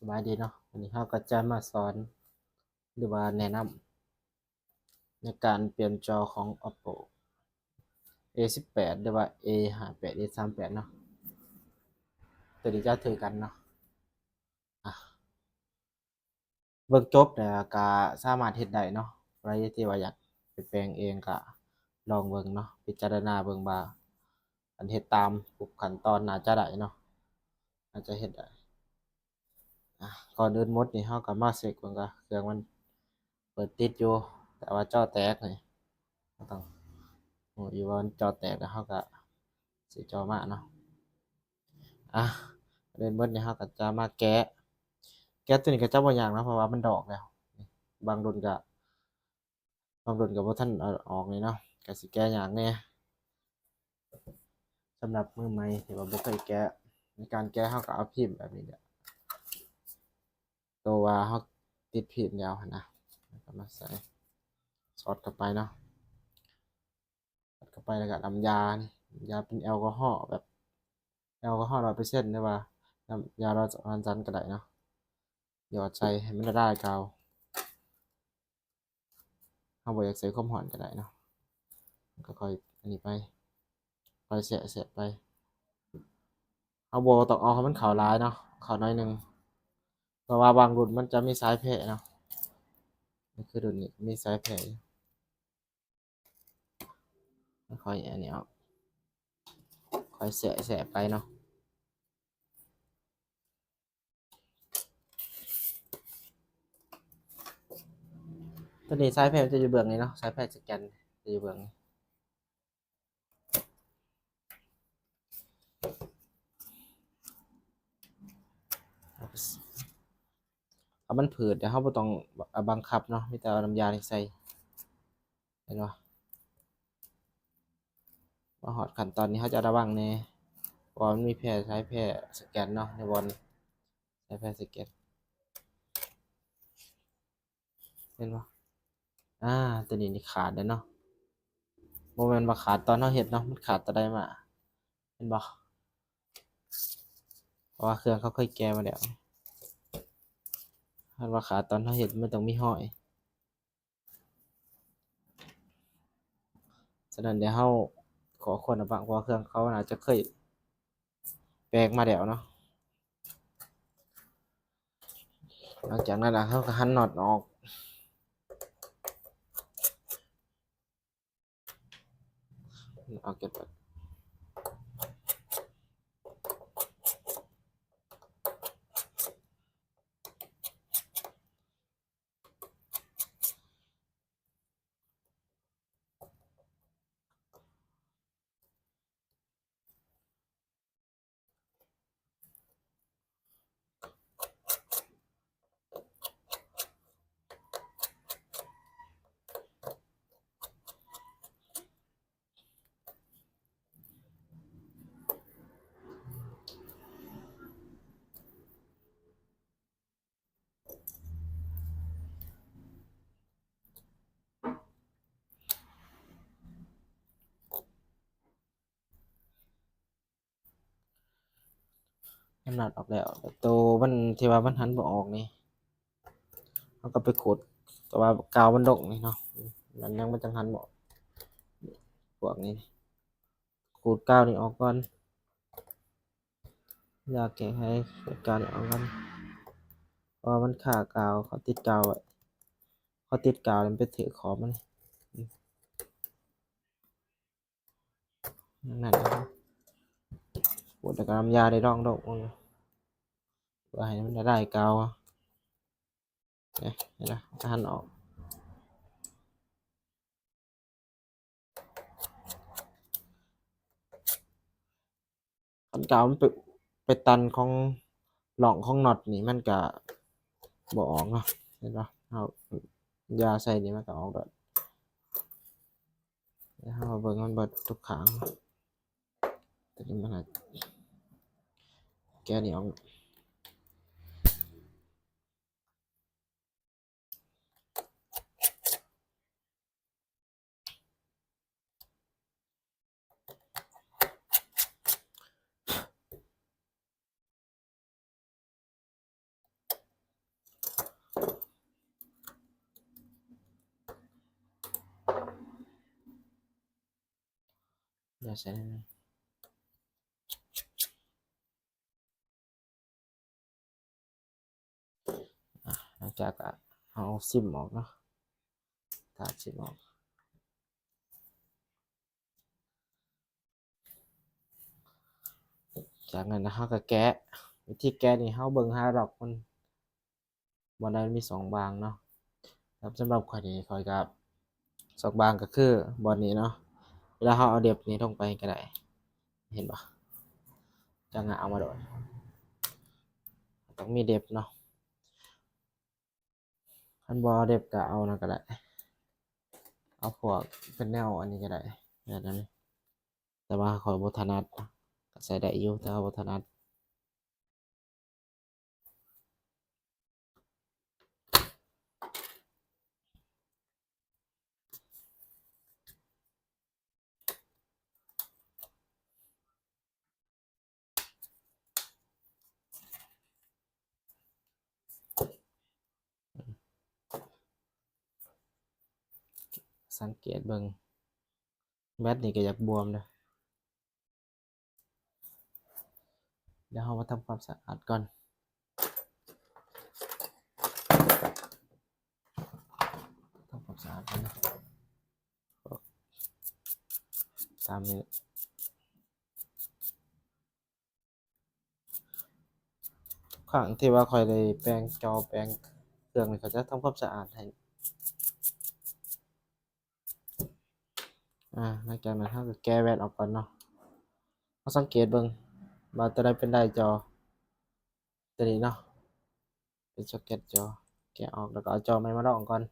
ສະບາຍດີເນາະ, ວັນນີ້ເຮົາກໍຈະມາສອນ ຫຼືວ່າແນະນຳໃນການປ່ຽນຈໍຂອງ Oppo A ສິບແປດ ຫຼືວ່າ A ຫ້າແປດ A ສາມແປດເນາະ, ໂຕນີ້ຈະຖືກັນເນາະ. ອ່ະ ເບິ່ງຈົບແລ້ວກໍສາມາດເຮັດໄດ້ເນາະ, ໃຜທີ່ວ່າຢາກໄປແປງເອງກໍລອງເບິ່ງເນາະ, ພິຈາລະນາເບິ່ງວ່າ ຄັນເຮັດຕາມທຸກຂັ້ນຕອນໜ້າຈະໄດ້ເນາະ, ໜ້າຈະເຮັດໄດ້. ອ່ະ ກ່ອນອື່ນໝົດນີ້ເຮົາກໍມາເຊັກເບິ່ງວ່າເຄື່ອງມັນເປີດຕິດຢູ່, ແຕ່ວ່າຈໍແຕກນີ້ ເຮົາຕ້ອງຮູ້ຢູ່ວ່າມັນຈໍແຕກ, ແລ້ວເຮົາກໍຊື້ຈໍມາເນາະ. ອ່ະ ກ່ອນອື່ນໝົດນີ້ເຮົາກໍຈະມາແກະ, ແກະໂຕນີ້ກໍຈະບໍ່ຍາກເນາະ ເພາະວ່າມັນດອກແລ້ວ. ບາງລຸ້ນກໍ ບາງລຸ້ນກໍບໍ່ທັນເອົາອອກນີ້ເນາະ, ກໍຊິແກະຍາກແດ່. ສຳລັບມືໃໝ່ທີ່ວ່າບໍ່ເຄີຍແກະ, ໃນການແກະເຮົາກໍເອົາຟີມແບບນີ້ແຫຼະ, ໂຕວ່າເຮົາຕິດຟີມແລ້ວຫັ້ນນະ, ແລ້ວກໍມາໃສ່ ສອດເຂົ້າໄປເນາະ, ສອດເຂົ້າໄປ ແລ້ວກໍນ້ຳຢານີ້, ນ້ຳຢາເປັນແອລກໍຮໍ ແບບແອລກໍຮໍຮ້ອຍເປີເຊັນ ຫຼືວ່ານ້ຳຢາລັອດສະອອນສັນກໍໄດ້ເນາະ, ຫຍອດໃສ່ໃຫ້ມັນລະລາຍກ່ອນ. ເຮົາບໍ່ຢາກໃສ່ຄວາມຮ້ອນກໍໄດ້ເນາະ, ກໍຄ່ອຍອັນນີ້ໄປ, ຄ່ອຍແຊະໆໄປ. ເຮົາບໍ່ຕ້ອງເອົາໃຫ້ມັນເຂົ້າຫຼາຍເນາະ, ເຂົ້າໜ້ອຍໜຶ່ງ, ເພາະວ່າບາງລຸ້ນມັນຈະມີສາຍແພເນາະ, ຄືລຸ້ນນີ້ມີສາຍແພຢູ່. ຄ່ອຍອັນນີ້ອອກ, ຄ່ອຍແຊະໆໄປເນາະ. ໂຕນີ້ສາຍແພຈະຢູ່ເບື້ອງນີ້ເນາະ, ສາຍແພສະແກນຈະຢູ່ເບື້ອງນີ້. ຖ້າມັນຜືດ ແລ້ວເຮົາບໍ່ຕ້ອງບັງຄັບເນາະ, ມີແຕ່ເອົານ້ຳຢານີ້ໃສ່. ເຫັນບໍ່? ມາຮອດຂັ້ນຕອນນີ້ເຮົາຈະລະວັງແດ່, ເພາະວ່າມັນມີແພ ສາຍແພສະແກນເນາະ, ໃນບ່ອນສາຍແພສະແກນ. ເຫັນບໍ່? ອາ ໂຕນີ້ນີ້ຂາດແລ້ວເນາະ, ບໍ່ແມ່ນວ່າຂາດຕອນເຮົາເຮັດເນາະ, ມັນຂາດຕອນໃດມາ. ເຫັນບໍ່? ເພາະວ່າເຄື່ອງເຂົາເຄີຍແກະມາແລ້ວ. ຄັນວ່າຂາດຕອນເຮົາເຮັດ ມັນຕ້ອງມີຮອຍ. ສະນັ້ນ ດຽວເຮົາຂໍຄວນລະວັງ ເພາະວ່າເຄື່ອງເຂົາໜ້າຈະເຄີຍແປງມາແລ້ວເນາະ. ຫຼັງຈາກນັ້ນລະ ເຮົາກໍຫັນນັອດອອກ. ເອົາເກັບໄວ້. ມັນນັອດອອກແລ້ວ. ໂຕມັນທີ່ວ່າມັນຫັນບໍ່ອອກນີ້ ເຮົາກໍໄປຂູດ ແຕ່ວ່າກາວມັນດົກນີ້ເນາະ, ມັນຍັງ ມັນຈັ່ງຫັນບໍ່ອອກ. ພວກນີ້ ຂູດກາວນີ້ອອກກ່ອນ. ຢາແກ້ໄຂ ຂູດກາວນີ້ອອກກ່ອນ ເພາະວ່າມັນຄາກາວ, ເຂົາຕິດກາວໄວ້, ເຂົາຕິດກາວແລ້ວມັນໄປຖືກຂອບມັນ. ນັ້ນ ຂູດແລ້ວກໍນ້ຳຢາໄດ້ລອງດົກເບິ່ງ ເພື່ອໃຫ້ມັນລະລາຍກາວ. ເອີ ເຫັນລະ ຈະຫັນອອກ. ຄັນກາວມັນໄປ ໄປຕັນຂອງ ຮ່ອງຂອງນັອດນີ້ ມັນກະບໍ່ອອກເນາະ, ເຫັນບໍ່? ເຮົາຢາໃສ່ນີ້ ມັນກະອອກໂດດ. ດຽວເຮົາມາເບິ່ງມັນເບິດທຸກຂ້າງ. ຕົວນີ້ມັນ ແກະນີ້ອອກ. ເ ໃສ່ ອາ ຫຼັງຈາກເຮົາຊິມອອກເນາະ ຖ້າຊິມອອກ ຈາກນັ້ນເຮົາກໍແກະ ວິທີແກະນີ້ເຮົາເບິ່ງຫາລັອກມັນ ບ່ອນໃດມັນມີຊ່ອງວ່າງເນາະ. ແລ້ວສຳລັບຂ້ອຍນີ້ ຂ້ອຍກໍຊ່ອງວ່າງກໍຄືບ່ອນນີ້ເນາະ ເວລາເຮົາເອົາເດັບນີ້ລົງໄປກໍໄດ້ ເຫັນບໍ່ ຈະງະເອົາມາໂດດ ຕ້ອງມີເດັບເນາະ. ຄັນບໍ່ເດັບກໍເອົານັ້ນກໍໄດ້ ເອົາພວກເປັນແນວອັນນີ້ກໍໄດ້ ແບບນັ້ນ ແຕ່ວ່າຂ້ອຍບໍ່ຖະໜັດ ກໍໃຊ້ໄດ້ຢູ່ ແຕ່ວ່າບໍ່ຖະໜັດ. ສັງເກດເບິ່ງ ແບັດນີ້ກໍຢາກບວມເດີ້. ດຽວເຮົາມາທຳຄວາມສະອາດກ່ອນ ທຳຄວາມສະອາດກ່ອນເນາະ ຕາມນີ້. ທຸກຄັ້ງທີ່ວ່າຂ້ອຍໄດ້ແປງຈໍແປງເຄື່ອງນີ້ ຂ້ອຍຈະທຳຄວາມສະອາດໃຫ້. ອາ ຫຼັງຈາກນັ້ນເຮົາກໍແກະແວັດອອກກ່ອນເນາະ. ເຮົາສັງເກດເບິ່ງວ່າຕົວໃດເປັນໄດຈໍ ຕົວນີ້ເນາະ ເປັນຊັອກເກັດຈໍ ແກະອອກ ແລ້ວກໍເອົາຈໍໃໝ່ມາລອງກ່ອນ.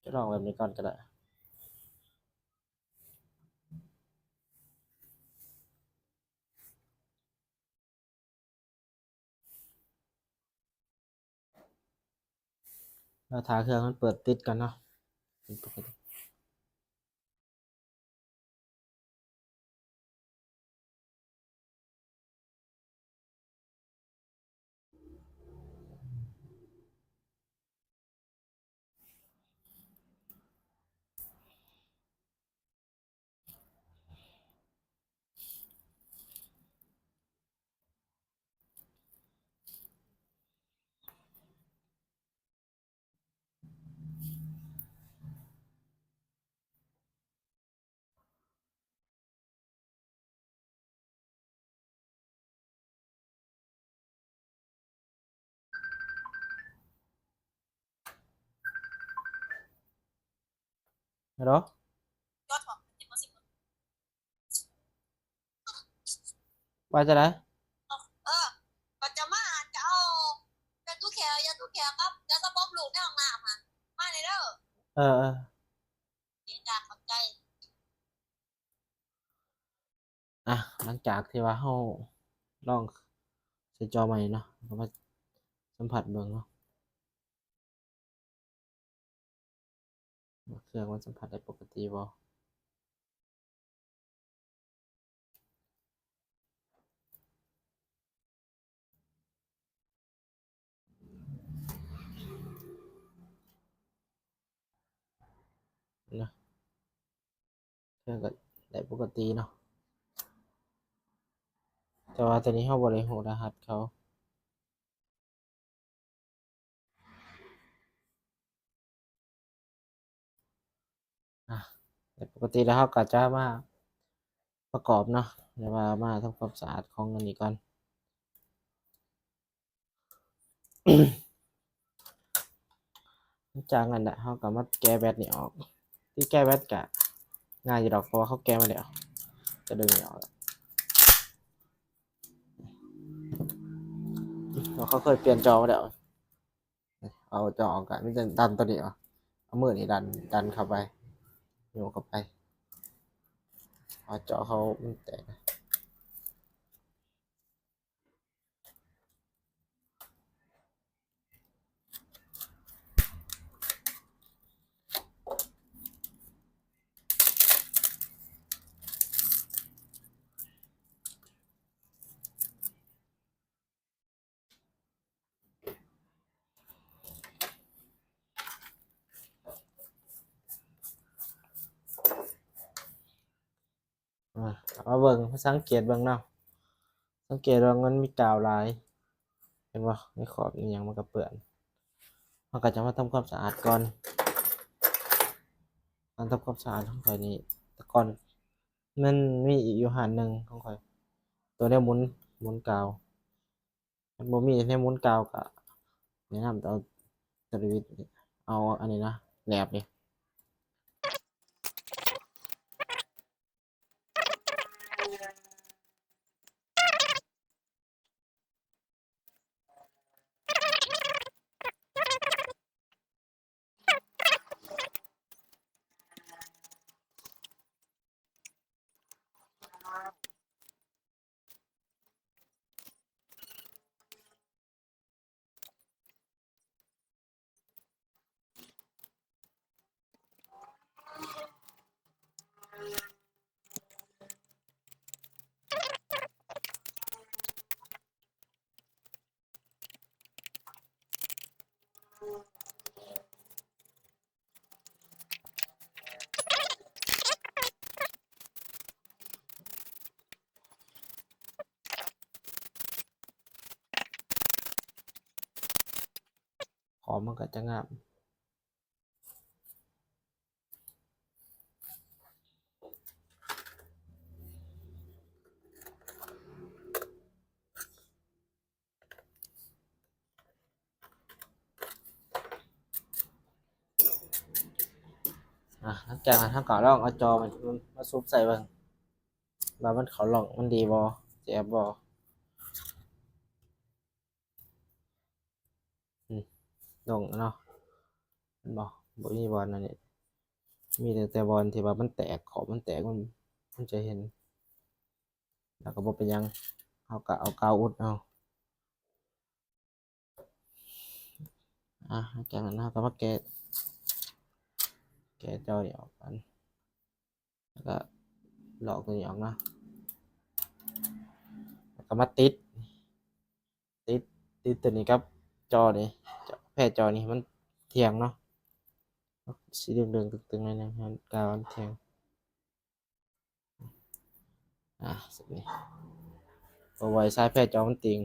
ຈະລອງແບບນີ້ກ່ອນກໍໄດ້. ລະຖ້າເຄື່ອງມັນເປີດຕິດກ່ອນເນາະ. ຮັລໂຫຼ ວ່າຈັ່ງໃດ? ເອີ ກໍຈະມາ ຈະເອົາ ຢາຕູ້ແຂ້ວ ຢາຕູ້ແຂ້ວກັບຢາສະຜົມລູກໃນຫ້ອງນ້ຳຫັ້ນ ມາແດ່ເດີ້. ເອີ ເອີ. ເຄ ຈ້າ ຂອບໃຈ. ອ່ະ ຫຼັງຈາກທີ່ວ່າເຮົາລອງໃສ່ຈໍໃໝ່ເນາະ ເຮົາກໍມາສຳຜັດເບິ່ງເນາະ ວ່າເຄື່ອງມັນສຳຜັດໄດ້ປົກກະຕິບໍ່. ນະ ເຄື່ອງກໍໄດ້ປົກກະຕິເນາະ ແຕ່ວ່າຕອນນີ້ເຮົາບໍ່ໄດ້ຮູ້ລະຫັດເຂົາ. ອາ ແຕ່ປົກກະຕິແລ້ວເຮົາກໍຈະມາປະກອບເນາະ ຫຼືວ່າມາທຳຄວາມສະອາດຂອງອັນນີ້ກ່ອນ. ຈາກນັ້ນແຫຼະ ເຮົາກໍມາແກະແບັດນີ້ອອກ. ທີ່ແກະແບັດກະງ່າຍຢູ່ດອກ ເພາະວ່າເຮົາແກະມາແລ້ວ ກະດຶງນີ້ອອກ. ເຂົາເຄີຍປ່ຽນຈໍມາແລ້ວ. ເອົາຈໍອອກກະມີແຕ່ດັນໂຕນີ້ເອົາ ເອົາມືນີ້ດັນ ດັນເຂົ້າໄປ ໂຍກເຂົ້າໄປ ເອົາຈໍເຂົາມັນແຕກ. ອາ ເອົາມາເບິ່ງ ມາສັງເກດເບິ່ງເນາະ ສັງເກດວ່າມັນມີກາວຫຼາຍ ເຫັນບໍ່? ໃນຂອບອີ່ຫຍັງມັນກະເປື້ອນ ເຮົາກະຈະມາທຳຄວາມສະອາດກ່ອນ. ການທຳຄວາມສະອາດຂອງຂ້ອຍນີ້ ແຕ່ກ່ອນມັນມີອີກຢູ່ຮ້ານໜຶ່ງຂອງຂ້ອຍ ໂຕແນວໝູນ ໝູນກາວ. ຄັນບໍ່ມີແນວໝູນກາວກະແນະນຳເອົາ ເອົາອັນນີ້ນະ ແໜບນີ້ ຂອບມັນກະຈະງາມ. ອາ ຫຼັງຈາກນັ້ນເຮົາກະລອງເອົາຈໍມັນມາສຸບໃສ່ເບິ່ງ ວ່າມັນເຂົ້າຮ່ອງມັນດີບໍ່ ແຈບບໍ່. ອືມ ລົງເນາະ ເຫັນບໍ່? ບໍ່ມີບ່ອນອັນນີ້ ມີແຕ່ ແຕ່ບ່ອນທີ່ວ່າມັນແຕກ ຂອບມັນແຕກ ມັນ ມັນຈະເຫັນ ແລ້ວກະບໍ່ເປັນຫຍັງ ເຮົາກະເອົາກາວອຸດເອົາ. ອາ ຫຼັງຈາກນັ້ນເຮົາກະມາແກະ ແກະຈໍນີ້ອອກກ່ອນ ແລ້ວກະລອກໂຕນີ້ອອກເນາະ ແລ້ວກະມາຕິດ ຕິດ ຕິດໂຕນີ້ກັບຈໍນີ້ ແພຈໍນີ້ໃຫ້ມັນທ່ຽງເນາະ ສີເຫຼືອງໆຕຶງໆໜ້ອຍໜຶ່ງ ໃຫ້ມັນກາວມັນທ່ຽງ. ອາ ເສັດນີ້ ເອົາໄວ້ສາຍແພຈໍມັນຕິ່ງ.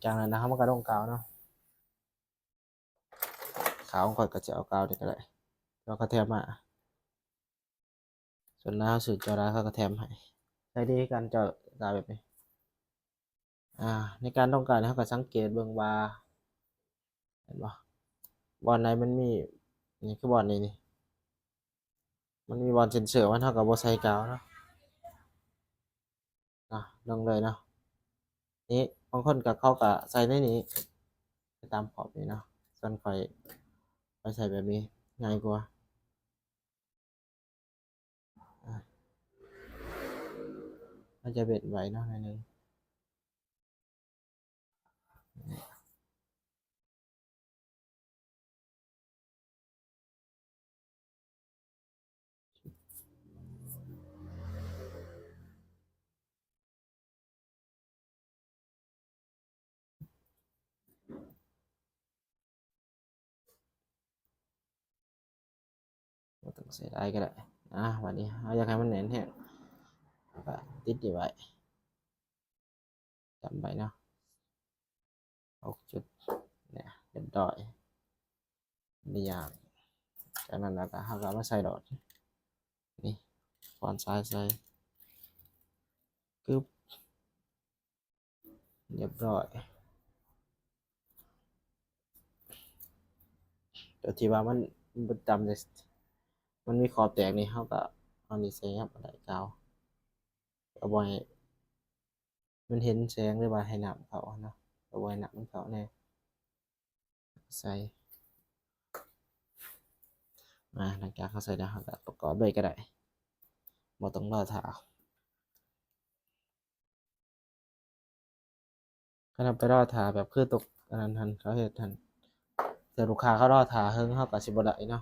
ຈາກນັ້ນນະ ເຮົາມາກະດົງກາວເນາະ ຂາວຂອງຂ້ອຍກະຊິເອົາກາວນີ້ກະໄດ້ ແລ້ວເຂົາແຖມມາ ສ່ວນຫຼາຍເຮົາຊື້ຈໍຫຼາຍເຂົາກະແຖມໃຫ້ ໃຊ້ດີຄືກັນ ຈໍກາວແບບນີ້. ອາ ໃນການຕ້ອງການເຮົາກະສັງເກດເບິ່ງວ່າ ເຫັນບໍ່? ບ່ອນໃດມັນມີ ນີ້ຄືບ່ອນນີ້ນີ້ ມັນມີບ່ອນເຊັນເຊີມັນ ເຮົາກະບໍ່ໃສ່ກາວເນາະ ເນາະ ລົງເລີຍເນາະ. ນີ້ບາງຄົນກະ ເຂົາກະໃສ່ໃນນີ້ ໄປຕາມຂອບນີ້ເນາະ ສ່ວນຂ້ອຍ ຂ້ອຍໃສ່ແບບນີ້ງ່າຍກວ່າ. ອາ ມັນຈະເວັນໄວ້ເນາະໜ້ອຍໜຶ່ງ. ບໍ່ຕ້ອງໃສ່ຫຼາຍກະໄດ້. ອາ ບາດນີ້ເຮົາຢາກໃຫ້ມັນແໜ້ນແຮງ ເຮົາກະຕິດນີ້ໄວ້ ຈຳໄວ້ເນາະ ຫົກຈຸດ ນີ້ ຮຽບຮ້ອຍ ບໍ່ຍາກ. ຈາກນັ້ນແລ້ວກະເຮົາກະເອົາມາໃສ່ໂລດ ນີ້ ຄວນສາຍໃສ່ ກຶບ ຮຽບຮ້ອຍ. ໂຕທີ່ວ່າມັນບໍ່ຈຳ ມັນມີຂອບແຕກນີ້ ເຮົາກະເອົານີ້ໃສ່ ຍັບໄດ້ ກາວ ເອົາໄວ້ ມັນເຫັນແສງ ຫຼືວ່າໃຫ້ນ້ຳເຂົ້າເນາະ ກໍບໍ່ໃຫ້ນ້ຳມັນເຂົ້າແນ່. ໃສ່ ອາ ຫຼັງຈາກເຮົາໃສ່ແລ້ວ ເຮົາກໍປະກອບເລີຍກໍໄດ້ ບໍ່ຕ້ອງລໍຖ້າ. ຄັນເຮົາໄປລໍຖ້າແບບຄືຕົກອັນນັ້ນຫັ້ນ ເຂົາເຮັດຫັ້ນ ແຕ່ລູກຄ້າເຂົາລໍຖ້າເຫິງ ເຮົາກໍຊິບໍ່ໄດ້ເນາະ.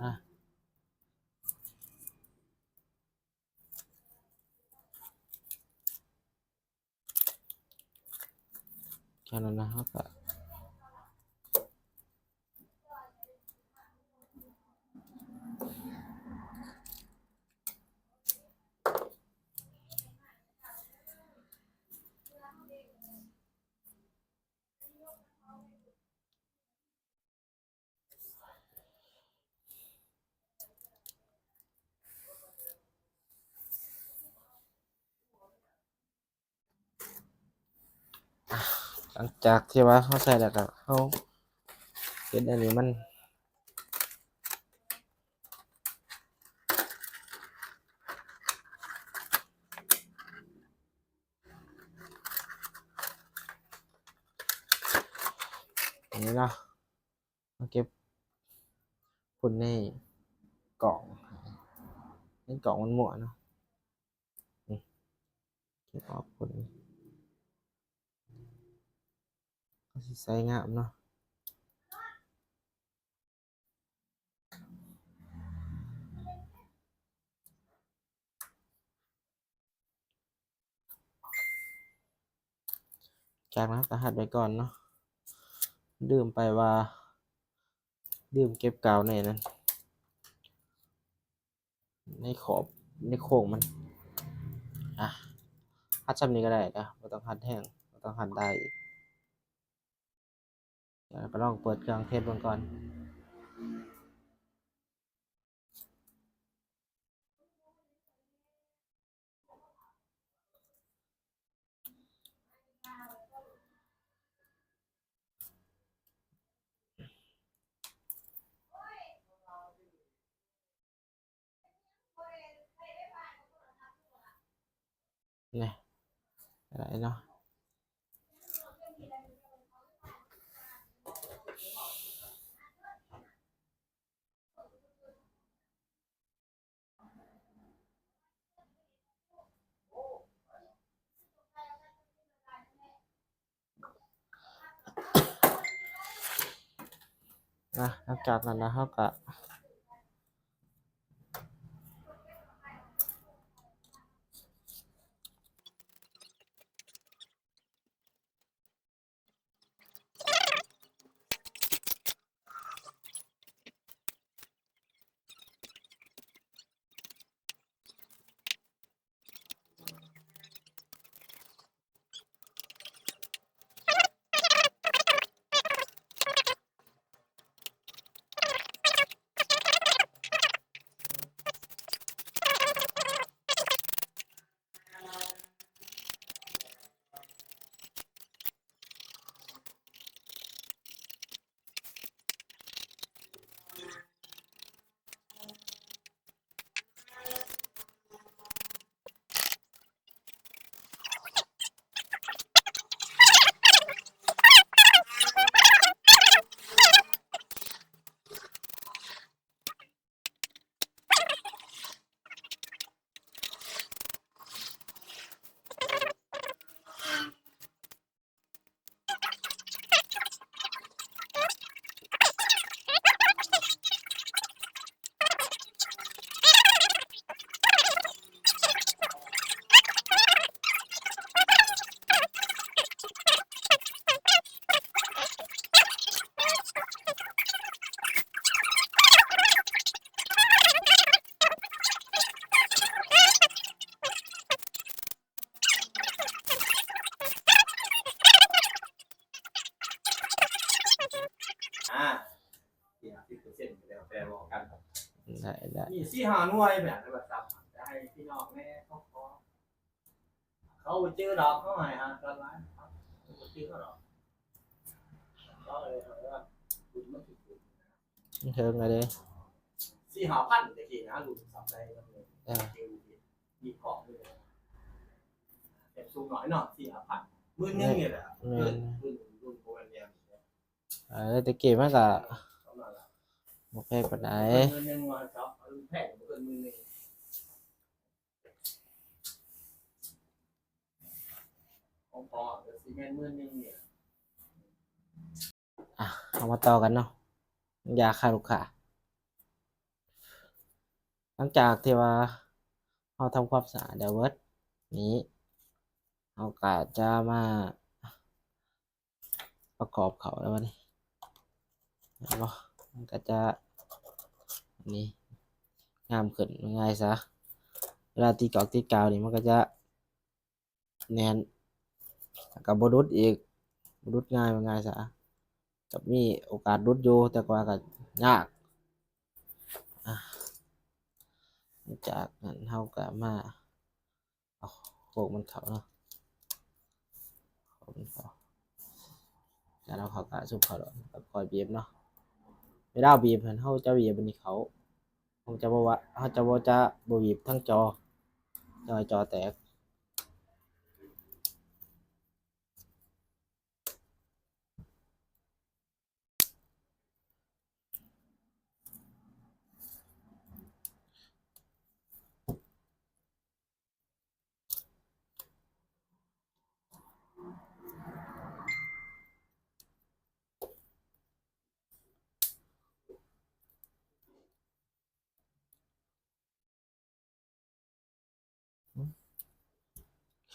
ອາ ແຄ່ນັ້ນນະ ເຮົາກະ ຫຼັງຈາກທີ່ວ່າເຮົາໃສ່ແລ້ວກໍເຮົາເຮັດອັນນີ້ມັນ ອັນນີ້ເນາະ ມາເກັບຝຸ່ນໃນກ່ອງ ໃນກ່ອງມັນມົ້ວເນາະ ນີ້ ເກັບອອກຝຸ່ນ ກໍຊິໃສ່ງາມເນາະ. ຈາກນັ້ນກໍຮັດໄວ້ກ່ອນເນາະ ລືມໄປວ່າ ລືມເກັບກາວໃນນັ້ນ ໃນຂອບ ໃນໂຄ້ງມັນ ອະ ຮັດຊ່ຳນີ້ກໍໄດ້ເດີ ບໍ່ຕ້ອງຮັດແຮງ ບໍ່ຕ້ອງຮັດຫຼາຍອີກ. ແລ້ວກໍລອງເປີດເຄື່ອງເທສເບິ່ງກ່ອນ. ນີ້ ໄດ້ເນາະ. ອ່ະ ຫຼັງຈາກນັ້ນແລ້ວເຮົາກະ ອ່ ໄດ້ ໄດ້ ມີສີ່ຫ້າໜ່ວຍແບບໃນ WhatsApp ຈະໃຫ້ພີ່ນ້ອງແດ່ ເຂົາຂໍ ເຂົາບໍ່ຈື່ດອກ ເຂົາໃຫ້ຫາກັນຫຼາຍ ເຂົາບໍ່ຈື່ເຮົາດອກ ເຂົາເລີຍເອົາເດີ ບຸນມັນຖືກ ມັນເຖິງແລ້ວເດ້ ສີ່ຫ້າພັນແຕ່ກີ້ນະ ລຸ້ນສຳໃດ ເອີ ມີຂອງຢູ່ ແຕ່ສູງໜ້ອຍເນາະ ສີ່ຫ້າພັນ ໝື່ນໜຶ່ງນີ້ແຫຼະ ແມ່ນ ເກີນ ລຸ້ນ ລຸ້ນບໍ່ແມ່ນແນວນີ້ ເອີ ແຕ່ກີ້ມັນກະບໍ່ແພງປານໃດ ເກີນໝື່ນໜຶ່ງວ່າຊະ ລຸ້ນແພງບໍ່ເກີນໝື່ນໜຶ່ງ ຂອງພໍ່ກໍຊິແມ່ນໝື່ນໜຶ່ງນີ້ແຫຼະ. ອ່ະ ເຮົາມາຕໍ່ກັນເນາະ ຢາຂ້າລູກຄ້າ. ຫຼັງຈາກທີ່ວ່າເຮົາທຳຄວາມສະອາດແລ້ວເບິດນີ້ ເຮົາກໍຈະມາ ປະກອບເຂົ້າແລ້ວບັດນີ້ ເຫັນບໍ່? ມັນກໍຈະ ນີ້ ງາມຂຶ້ນ ງ່າຍຊະ ເວລາຕິດກອກຕິດກາວນີ້ ມັນກໍຈະແໜ້ນ ແລ້ວກໍບໍ່ຫຼຸດອີກ ບໍ່ຫຼຸດງ່າຍ ວ່າງ່າຍຊະ ກໍມີໂອກາດຫຼຸດຢູ່ ແຕ່ວ່າກໍຍາກ. ອ່າ ຈາກນັ້ນເຮົາກໍມາ ເອົາໂຄກມັນເຂົ້າເນາະ ໂຄກມັນເຂົ້າ ແລ້ວເຮົາກໍຊຸບເຂົ້າ ແລ້ວກໍຄ່ອຍບີບເນາະ. ເວລາບີບຫັ້ນ ເຮົາຈະບີບອັນນີ້ເຂົ້າ ເຮົາຈະບໍ່ວ່າ ເຮົາຈະບໍ່ ຈະບໍ່ບີບທັງຈໍ ຈະໃຫ້ຈໍແຕກ.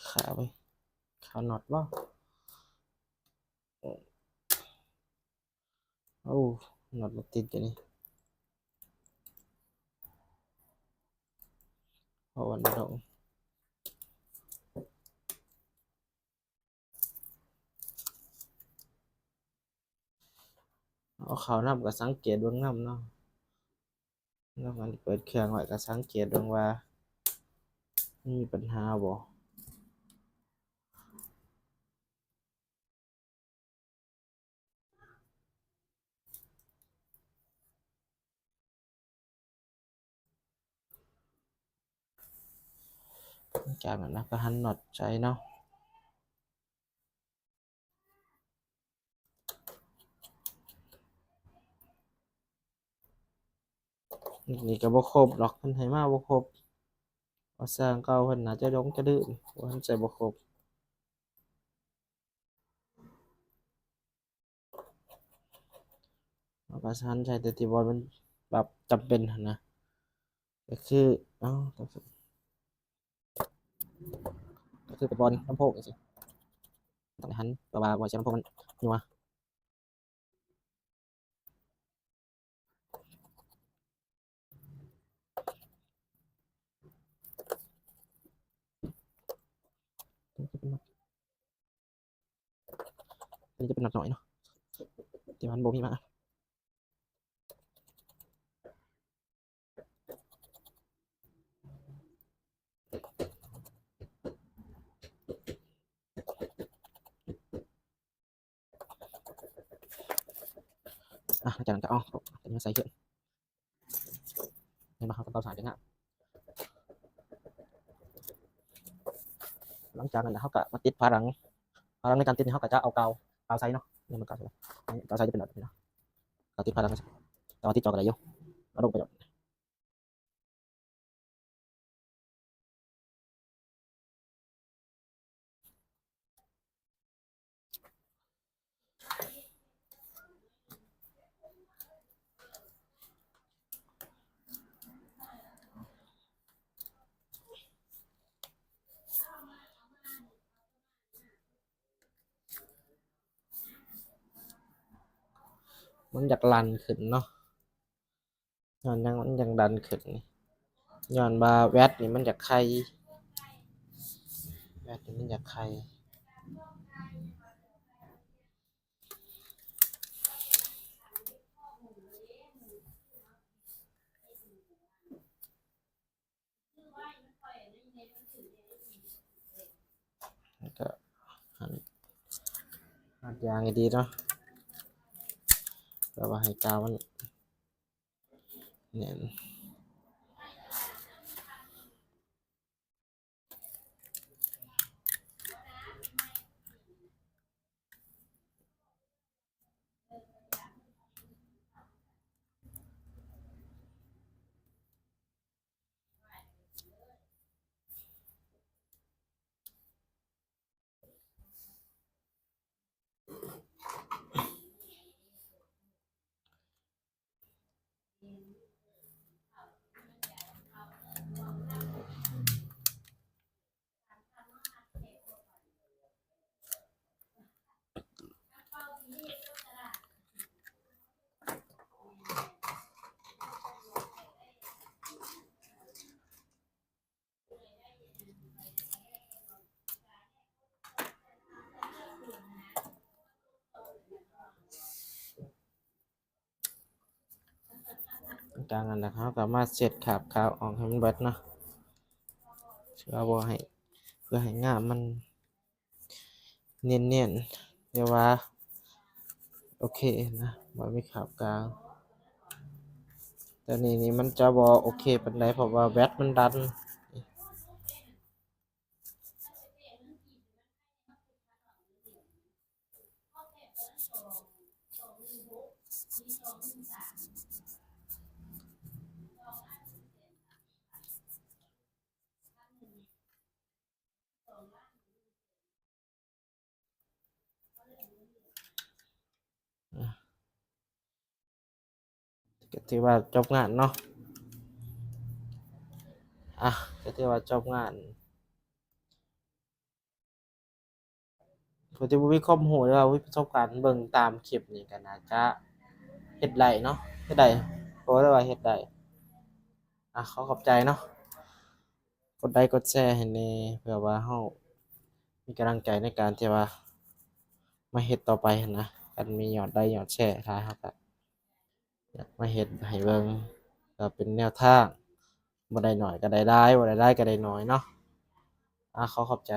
ຄາໄວ້ ຄານັອດບໍ່? ໂອ້ ນັອດບໍ່ຕິດຢູ່ນີ້ ເພາະວ່ານັອດ ເອົາເຂົ້ານຳກໍສັງເກດເບິ່ງນຳເນາະ ແລ້ວມັນເປີດເຄື່ອງໄວ້ກໍສັງເກດເບິ່ງວ່າມີບັນຫາບໍ່. ຈາກນັ້ນເຮົາກໍຫັນນັອດໃສ່ເນາະ. ນີ້ກໍບໍ່ຄົບດອກ ເພິ່ນໃຫ້ມາບໍ່ຄົບ ວ່າຊ່າງເກົ່າ ເພິ່ນໜ້າຈະຫຼົງຈະລືມ ວ່າເພິ່ນໃສ່ບໍ່ຄົບ. ເຮົາກໍຫັນໃສ່ແຕ່ທີ່ບ່ອນມັນແບບຈຳເປັນຫັ້ນນະ ກໍຄື ເອົາ ກໍຄືໄປບ່ອນລຳໂພງຈັ່ງຊີ້ ຕ້ອງໄດ້ຫັນ ເພາະວ່າບ່ອນສຽງລຳໂພງມັນຍົວ. ອັນນີ້ຈະເປັນນັອດນ້ອຍເນາະ ທີ່ມັນບໍ່ມີມາ. ອ່ະ ຈາກນັ້ນກໍເອົາຕົວນີ້ມາໃສ່ເຄື່ອງ ເຫັນບໍ່ ເຮົາກໍເປົ່າສາຍໄປນຳ. ຫຼັງຈາກນັ້ນເຮົາກໍມາຕິດຝາຫຼັງ ຝາຫຼັງໃນການຕິດນີ້ ເຮົາກໍຈະເອົາກາວ ກາວໃສເນາະ ນີ້ມັນກາວໃສ ນີ້ກາວໃສຈະເປັນແບບນີ້ເນາະ ກາວຕິດຝາຫຼັງ ແຕ່ວ່າຕິດຈໍກໍໄດ້ຢູ່ ເອົາລົງໄປໂລດ. ມັນຢາກລັ່ນຂຶ້ນເນາະ. ຍ້ອນຫຍັງມັນຈັ່ງດັນຂຶ້ນນີ້? ຍ້ອນວ່າແວັດນີ້ມັນຢາກໄຄ ແວັດນີ້ມັນຢາກໄຄ. ຢ່າງໃຫ້ດີເນາະ ແບບວ່າໃຫ້ກາວມັນແໜ້ນ. ກາງນັ້ນລະ ເຮົາກໍມາເຊັດຄາບຂາວອອກໃຫ້ມັນເບິດເນາະ ເພື່ອບໍ່ໃຫ້ ເພື່ອໃຫ້ງາມມັນ ເນຍນໆ ແຕ່ວ່າໂອເຄນະ ບໍ່ມີຄາບກາວ. ແຕ່ນີ້ນີ້ມັນຈະບໍ່ໂອເຄປານໃດ ເພາະວ່າແວັດມັນດັນ. ກໍຖືວ່າຈົບງານເນາະ ອ່ະ ກໍຖືວ່າຈົບງານ. ຜູ້ທີ່ບໍ່ມີຄວາມຮູ້ ຫຼືວ່າບໍ່ມີປະສົບການເບິ່ງຕາມຄລິບນີ້ ກໍໜ້າຈະເຮັດໄດ້ເນາະ ເຮັດໄດ້ ກໍເລີຍວ່າເຮັດໄດ້. ອ່ະ ຂໍຂອບໃຈເນາະ ກົດໄລກ໌ກົດແຊໃຫ້ແດ່ ເພື່ອວ່າເຮົາມີກຳລັງໃຈໃນການທີ່ວ່າມາເຮັດຕໍ່ໄປຫັ້ນນະ. ຄັນມີຍອດໄລກ໌ຍອດແຊຫຼາຍ ເຮົາກໍຢາກມາເຮັດໃຫ້ເບິ່ງ ເພື່ອເປັນແນວທາງ ບໍ່ໄດ້ໜ້ອຍກໍໄດ້ຫຼາຍ ບໍ່ໄດ້ຫຼາຍກໍໄດ້ໜ້ອຍເນາະ. ອ່າ ຂໍຂອບໃຈ.